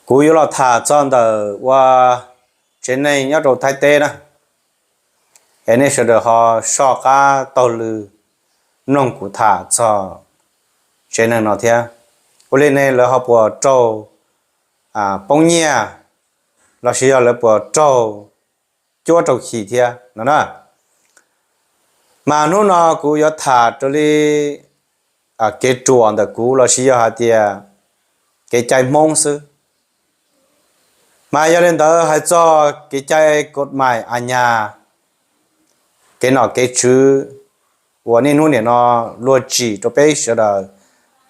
Kuv yuav los tham txog ntawm ua tsev neeg nyob rau Thaib teb na, es nej sawv daws ho soj qab taug lw mloog kuv tham txog tsev neeg no thiab. Ua li ne lawv ho puas raug poob nyiaj lossis yog lawv puas raug cuab raug chim thiab no na. Mas hnub no kuv yuav tham raws li kev ruam ntawm kuv lossis yog hais tias kev cai Hmoob xwb. Mas yog li ntawd hais txog kev cai kod mais a nyas, kev nom kev tswv uas niaj hnub nim no luag tsim rau peb sawv daws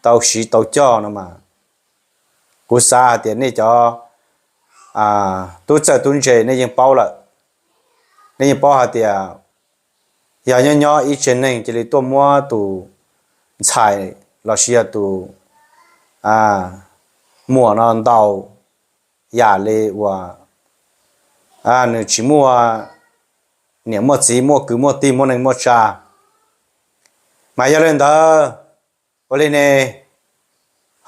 tau siv tau coj no mas, kuv xav hais tias nej cov tub txawj tub ntse nej yeej paub lawm. Nej yeej paub hais tias yog nyob nyob ib tsev neeg cia li tuaj muab tus ntxhais lossis yog tus muam no ntaus yam li uas nws tsis muaj niam muaj txiv, muaj kwv muaj tij, muaj neej muaj tsa. Mas yog li ntawd, ua li ne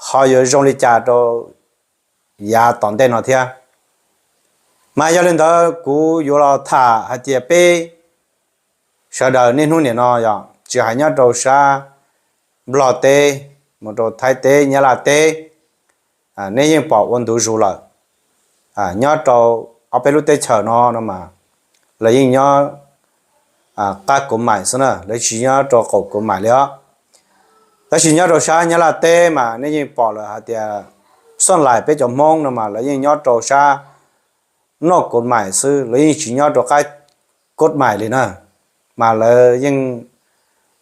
ho yuav zoo li cas rau yav tom ntej no thiab. Mas yog li ntawd kuv yuav los tham hais tias peb sawv daws niaj hnub nim no yog tsis hais nyob rau sab Nplog teb, mus rau Thaib teb, Nyab Laj teb, nej yeej pom ua ntu zus lawm. Nyob rau ob peb lub teb chaws no no mas lawv yeej nyob qab kod mais xwb na, lawv tsis nyob rau qaum kod mais li os. Tab sis nyob rau sab Nyab Laj teb mas nej yeej pom lawm hais tias xoj lais peb cov Hmoob no mas lawv yeej nyob rau sab noj kod mais xwb, lawv yeej tsis nyob rau qab kod mais li na. Mas lawv yeej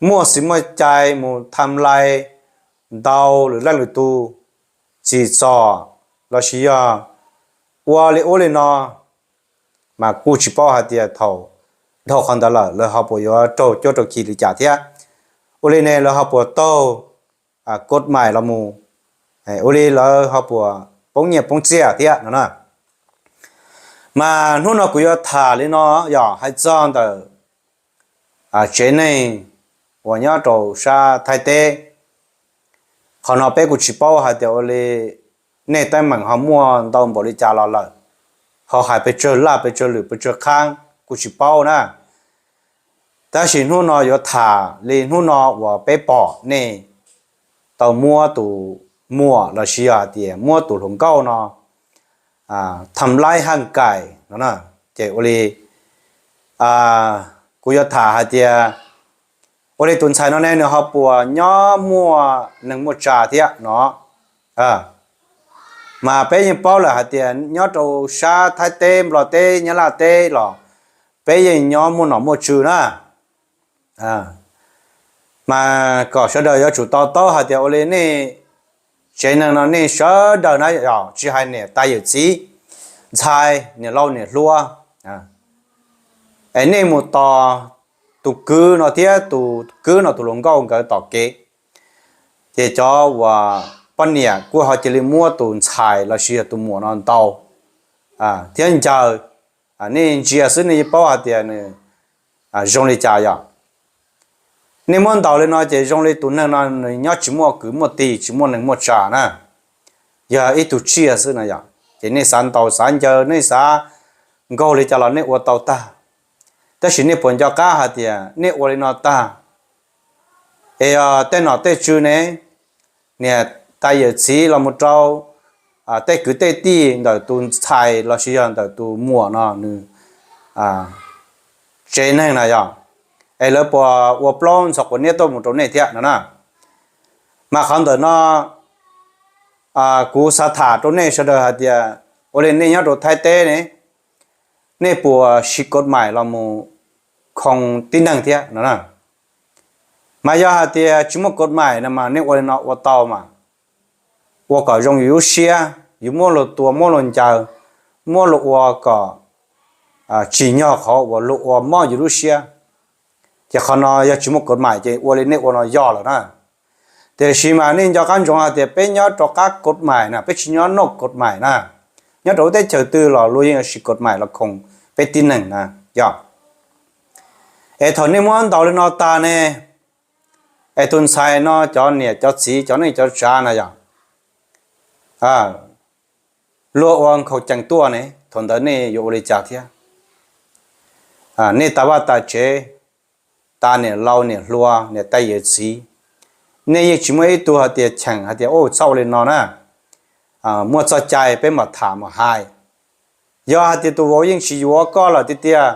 muaj xis muaj cai mus tham lais ntaus lwm leej lwm tus, tsim txom lossis yog ua li ub li no, mas kuj tsis paub hais tias thaum dhau qhov ntawd lawm lawv ho puas yuav raug cuab raug chim li cas thiab. Ua li ne lawv ho puas taug kod mais los mus, ua li lawv ho puas poob nyiaj poob txiaj thiab no na. Mas hnub no kuv yuav tham li no yog hais txog ntawm tsev neeg uas nyob rau sab Thaib teb. Qhov no peb kuj tsis paub hais tias ua li nej teeb meem ho muaj ntau npaum li cas los lawm, ho hais pes tsawg laj pes tsawg lwm pes tsawg qhaab kuj tsis paub na. Tab sis hnub no yuav tham li hnub no uas peb pom nej tau muab tus muam lossis yog hais tias muab tus hluas nkauj no tham laib haj kais no, ces ua li kuv yuav tham hais tias ua li tus ntxhais no ne nws ho puas nyob muaj neeg muaj tsa thiab no. Mas peb yeej paub lawm hais tias nyob rau sab Thaib teb, Nplog teb, Nyab Laj teb los peb yeej nyob muaj nom muaj tswv na. Mas kom sawv daws yuav tsum to taub hais tias ua li nej tsev neeg no nej sawv daws na, tsis hais niam tais yawm txiv, ntxhais, niam laus niam hluas, es nej mus tos tus kwv no thiab tus kwv no tus hluas nkauj nkawd tom kev, ces cov uas poj niam kuj ho cia li muab tus ntxhais lossis yog tus muam no ntaus thiab ncaws. Nej ntsia xwb nej yeej paub hais tias nws zoo li cas yom. Nej muab ntaus li no ces zoo li tus neeg no nws nyob tsis muaj kwv muaj tij, tsis muaj neeg muaj tsa na, yog ib tug tsiaj xwb no yom. Ces nej xav ntaus xav ncaws nej xav nkaug li cas los nej ua tau tag. Tab sis nej puas nco qab hais tias nej ua li no tag es tej nom tej tswv ne, niam tais yawm txiv los mus rau tej kwv tej tij ntawm tus ntxhais lossis yog ntawm tus muam no nws tsev neeg na yom, es lawv puas ua plaub ntxhov quav niab tuaj mus rau nej thiab no na. Mas qhov ntawm no kuv xav tham rau nej sawv daws hais tias ua li nej nyob rau Thaib teb ne, nej puas siv kod mais los mus khoo tib neeg thiab no na. Mas yog hais tias tsis muaj kod mais no mas nej ua li no ua tau mas ua kom zoo yus lub siab, yus muab luag tua muab luag ncaws, muab luag ua kom tsim nyog qhov uas luag ua mob yus lub siab. Ces qhov no yog tsis muaj kod mais ces ua li nej ua no yog lawm na. Tiam sis mas nej nco qab ntsoov hais tias peb nyob rau qab kod mais na, peb tsis nyob noj kod mais na. Nyob rau lub teb chaws twg los luag yeej siv kod mais los khoo peb tib neeg na yom. Es thaum nej muab ntaus li no tag ne, es tus ntxhais no cov niam cov txiv cov neej cov tsav na yom, luag ua nkhaus cees tuaj ne, thaum ntawd nej yuav ua li cas thiab? Nej tas vaj tas tsev, tas niam laus niam hluas niam tais yawm txiv, nej yeej tsis muaj ib tug hais tias cheem hais tias, u, txhob ua li no na, muaj txoj cai peb mam tham mam hais. Yog hais tias tus vauv yeej tsis yuav koj lawm tiag tiag,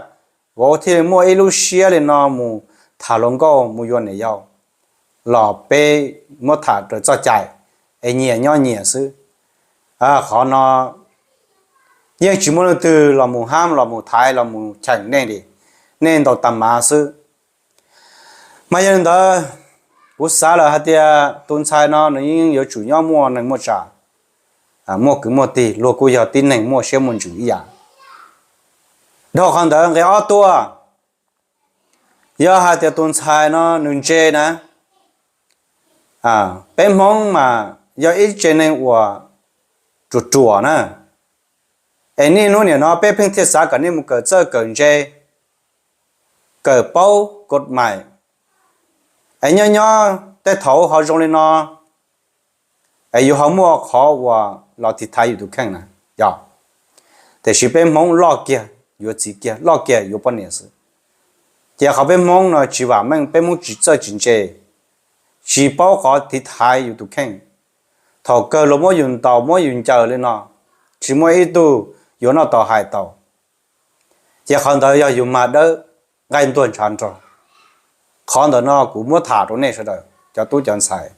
vauv thiaj li muaj ib lub siab li no mus tham hluas nkauj mus yuav niam yau, los peb muab tham raws txoj cai es nyias nyob nyias xwb. Qhov no yeej tsis muaj leej twg los mus hab los mus thaiv los mus cheem nej li, nej ntaus tag mav xwb. Mas yog li ntawd, kuv xav lawm hais tias tus ntxhais no nws yeej yuav tsum nyob muaj neeg muaj tsav, muaj kwv muaj tij, luag kuj yog tib neeg muaj siab muaj ntsws ib yam. Dhau qhov ntawd nqe ob tuaj, yog hais tias tus ntxhais no nws ntse na, peb Hmoob mas yog ib tsev neeg uas ruam ruam na, es niaj hnub nim no peb pheej thiaj xav kom nej mus kawm txawj kawm ntse, kawm paub kod mais, es nyob nyob tej thaum ho zoo li no, es yus ho muaj qhov uas los tiv thaiv yus tus kheej na, yog. Tiam sis peb Hmoob loj kiag yuav txiv kiag, loj kiag yuav poj niam xwb. Ces qhov peb Hmoob no tsis vam meej, peb Hmoob tsis txawj tsis ntse, tsis paub qhov tiv thaiv yus tus kheej. Thaum kawg luag muab yus ntaus muab yus ncaws li no, tsis muaj ib tug yuav noj tau hais tau. Ces qhov ntawd yog yus mag dawb nqaij ntuag ntshav nrog. Qhov ntawm no kuv muab tham rau nej sawv daws cov tub cov ntxhais.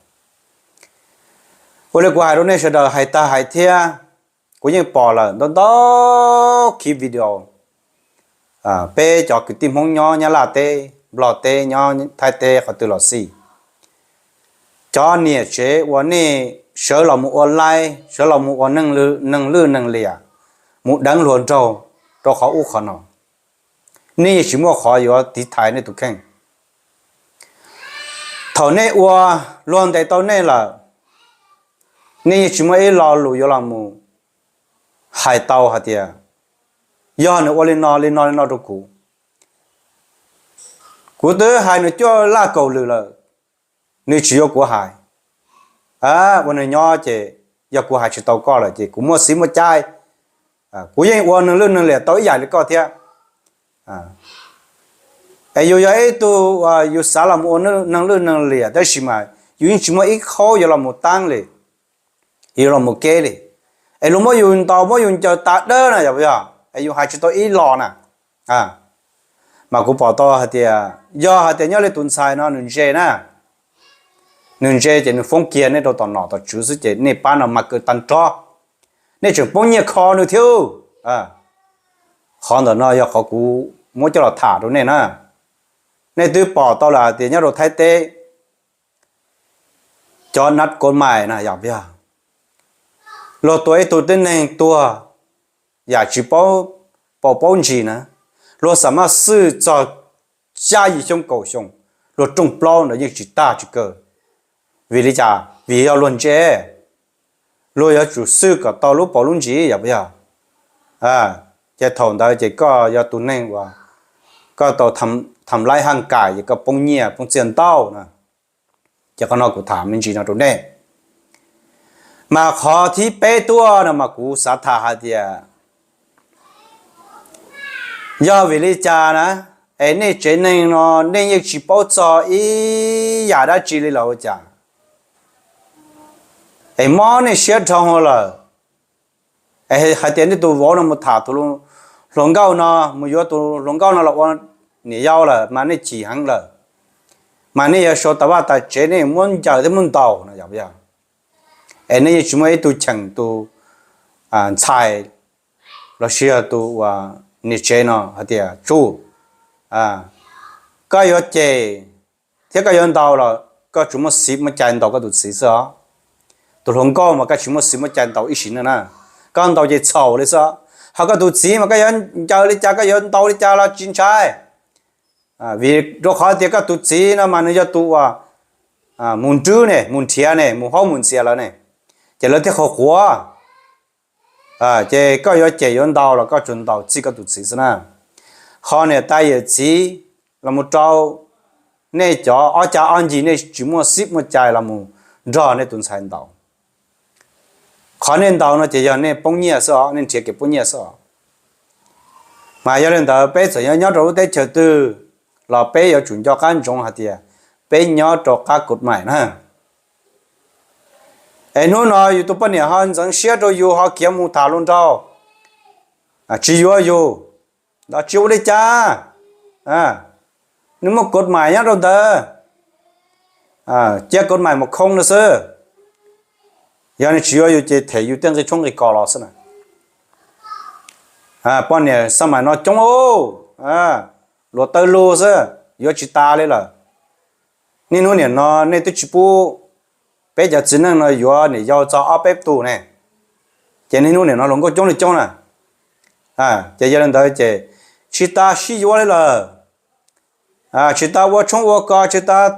Ua li kuv hais rau nej sawv daws hais tag hais thiab, kuv yeej pom lawm ntau ntau khib video, peb cov kwv tij Hmoob nyob Nyab Laj teb, Nplog teb, nyob Thaib teb qhov twg los xij, cov niam tsev uas nej sawv los mus ua laib, sawv los mus ua neeg lwj neeg liam, mus deev hluas nraug rau qhov ub qhov no, nej yeej tsis muaj qhov yuav tiv thaiv nej tus kheej. Thaum nej ua, luag ntes tau nej lawm, nej yeej tsis muaj ib lo lus yuav los mus hais tau hais tias, yog nws ua li no li no li no rau kuv. Kuv twb hais nws cuaj laj kaum lwm lawm, nws tsis yuav kuv hais. Ua nws nyob ces yog kuv hais tsis tau koj lawm ces kuv muaj xib muaj cai, kuv yeej ua neeg lwj neeg liam tau ib yam li koj thiab. Es yus yog ib tug, yus xav los mus ua neeg lwj neeg liam tab sis mas yus yeej tsis muaj ib qhaub yuav los mus taab li, yuav los mus keb li. Es luag muab yus ntaus muab yus ncaws tas dawb na, yog puas yog? Es yus hais tsis tau ib lo na. Mas kuv pom tau hais tias, yog hais tias nyob li tus ntxhais no nws ntse na, nws ntse ces nws foob kiag nej rau tom nom tom tswv xwb ces nej pab no mas kaw tag nrho, nej tseem poob nyiaj kho nws thiab. Qhov ntawm no yog qhov kuv muab coj los tham rau nej na. Nej twb pom tau lawm hais tias nyob rau Thaib teb, cov nab kod mais na, yog puas yog? Luag tua ib tug tib neeg tuag yam tsis paub paus paub ntsis na, luag xam maj xwj txog xya yim xyoo kaum xyoo, luag rooj plaub ntawd yeej tsis tag tsis kawg. Vim li cas? Vim yog luag ntse. Luag yuav tsum xwj kom tau lub paus lub ntsis, yog puas yog? Ces thaum ntawd ces koj yog tus neeg uas koj tau tham laib haj kam ces koj poob nyiaj poob txiaj ntau na. Ces qhov no kuv tham me ntsis no rau nej. Mas qhov thib peb tuaj no mas kuv xav tham hais tias, yog vim li cas na, es nej tsev neeg no nej yeej tsis paub txog ib yam dab tsi li los ua cas, es mob nej siab dhau lawm. Es hais tias nej tus vauv no mus tham tus hluas nkauj no, mus yuav tus hluas nkauj no los ua niam yau lawm mas nej chim heev lawm, mas nej yuav sau tas vaj tas tsev, nej muab ncaws thiab muab ntaus no, yog puas yog? Es nej yeej tsis muaj ib tug cheem tus ntxhais lossis yog tus niam tsev no hais tias, tsuj, koj yuav cem thiab koj yuav ntaus los koj tsuas muaj xib muaj cai ntaus koj tus txiv xwb os. Tus hluas nkauj mas koj tsis muaj xib muaj cai ntaus ib sim neej na, koj ntaus ces txhaum li xwb. Ho koj tus txiv mas koj yuav ncaws li cas koj yuav ntaus li cas los tsis ntshai, vim rau qhov tias koj tus txiv no mas nws yog tus uas mus nrwb ne, mus nrhiav ne, mus haub mus ntxias lawv ne, ces lawv thiaj qhuas quav. Ces koj yuav cem yuav ntaus los koj tsuas ntaus txij koj tus txiv xwb na. Ho niam tais yawm txiv los mus rau nej cov ob cag ob ncig nej tsis muaj xib muaj cai los mus nrog nej tus ntxhais ntaus. qhov nej ntaus no ces yog nej poob nyiaj xwb os, nej nrhiav kev poob nyiaj xwb os. Mas yog li ntawd peb txawm nyob rau lub teb chaws twg los peb yuav tsum nco qab ntsoov hais tias peb nyob rau qab kod mais na. Es hnub no yus tus poj niam ho ntxeev siab rau yus ho khiav mus tham hluas nraug, tsis yuav yus, tsis ua li cas, nws muaj kod mais nyob rau ntawd, cia kod mais mus khoo no xwb. Yog nws tsis yuav yus ces them yus tej nqi tshoob nqi kos los xwb na. Poj niam xab mais no coob, luag tawg lug xwb, yuav tsis tas li lawm. Niaj hnub nim no nej twb tsis pub peb cov txiv neej no yuav niam yau txog ob peb tug ne, ces niaj hnub nim no hluas nkauj coob li coob na. Ces yog li ntawd ces tsis tas sib yuav li lawm, tsis tas ua tshoob ua kos, tsis tas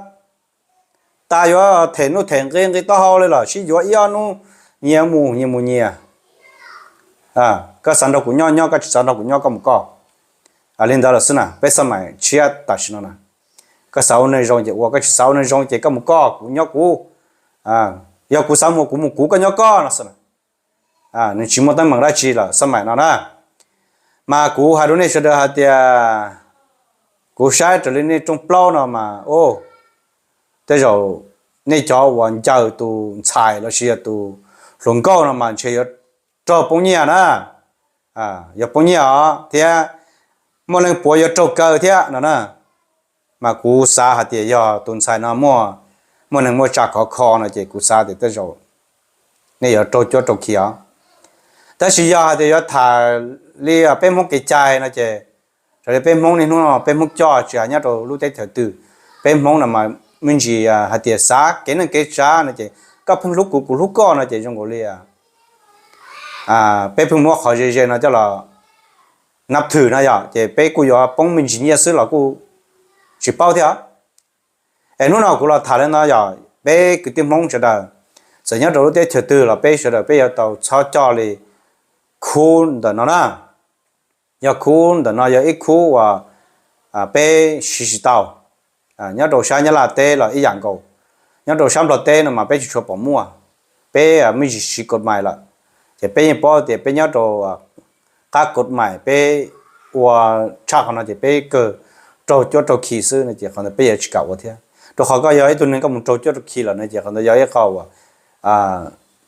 tas yuav them nuj them nqi nqi taub hau li lawm, sib yuav ib ob hnub nyias mus nyias mus nyias. Koj xav nrog kuv nyob nyob, koj tsis xav nrog kuv nyob koj mus koj. Li ntawd lawm xwb na, peb xab mais tshiab tam sim no na. Koj xav ua neeg zoo ces ua, koj tsis xav ua neeg zoo ces koj mus koj, kuv nyob kuv. Yog kuv xav mus kuv mus kuv, koj nyob koj no xwb na. Nws tsis muaj teeb meem dab tsi lawm xab mais no na. Mas kuv hais rau nej sawv daws hais tias kuv saib raws li nej rooj plaub no mas, tej zaum nej cov uas ncaws tus ntxhais los sis yog tus hluas nkauj no mas ntshe yuav raug poob nyiaj na. Yuav poob nyiaj os thiab muaj leej puav yuav raug kaw thiab no na. Mas kuv xav hais tias yog tus ntxhais no muaj, muaj neeg muaj tsa khov kho no ces kuv xav tias tej zaum nej yuav raug cuab raug khi os. Tab sis yog hais tias yuav tham li peb Hmoob kev cai no ces, raws li peb Hmoob niaj hnub no peb Hmoob coj tsis hais nyob rau lub teb chaws twg, peb Hmoob no mas me ntsis hais tias xav kev neej kev tsav no ces koj pheej hlub kuv kuv hlub koj no ces zoo nkaus li peb pheej muab qhov ze ze no coj los nab thwm no yom, ces peb kuj yuav poob me ntsis nyiaj xwb los kuj tsis paub thiab. Es hnub no kuv los tham li no yog peb kwv tij Hmoob sawv daws, txawm nyob rau lub teb chaws twg los peb sawv daws peb yuav tau txhob coj li khub ntawm no na. Yog khub ntawm no yog ib khub uas peb siv tsis tau. Nyob rau sab Nyab Laj teb los ib yam nkaus, nyob rau sab Nplog teb no mas peb tsis tshua pom muaj, peb me ntsis siv kod mais lawm, ces peb yeej paub tias peb nyob rau qab kod mais peb ua tshaj qhov no ces peb kawg raug cuab raug khi xwb no ces qhov ntawd peb yuav tsis kam ua thiab. Rau qhov koj yog ib tug neeg koj mus raug cuab raug khi lawm no ces qhov ntawd yog ib qho uas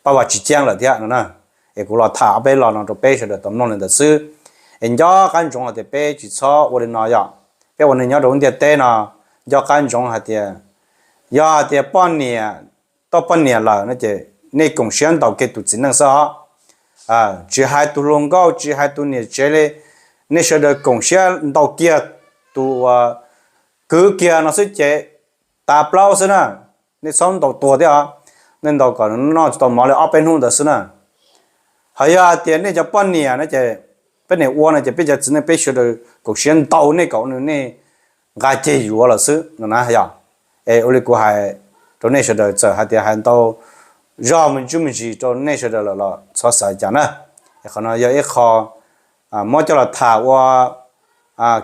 paj vas tsis ceeb lawm thiab no na. Es kuv los tham ob peb lo no rau peb sawv daws tau mloog li ntawd xwb. Es nco qab ntsoov hais tias peb tsis txhob ua li no yom. Peb ua neeg nyob rau lub ntiaj teb no, nco qab ntsoov hais tias yog hais tias poj niam tau poj niam lawm no ces nej koom siab ntaus kiag tus txiv neej xwb os. Tsis hais tus hluas nkauj tsis hais tus niam tsev li, nej sawv daws koom siab ntaus kiag tus uas kwv kiag no xwb ces tas plaub xwb na. Nej txhob ntaus tuag thiab os, nej ntaus kom noj tsis tau mov li ob peb hnub ntawd xwb na. Ho yog hais tias nej cov poj niam no ces peb niam ua no ces peb cov txiv neej peb sawv daws koom siab ntaus nej kom nej nqa ceg yuav lawm xwb no na yom. Es ua li kuv hais rau nej sawv daws, txawm hais tias hais ntau zog me ntsis me ntsis rau nej sawv daws lawm los txhob xav cas na. Es qhov no yog ib qho muab coj los tham ua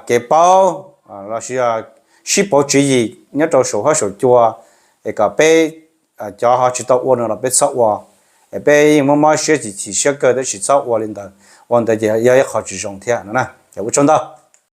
kev paub los sis sib pauv tswv yim nyob rau saum huab saum cua, es kom peb cov ho tsis tau ua no los peb txhob ua. Es peb yeej muab mob siab chim chim siab kawg tab sis txhob ua li ntawd, ua ntawd ces yog ib qho tsis zoo thiab no na. Ces ua tsaug ntau.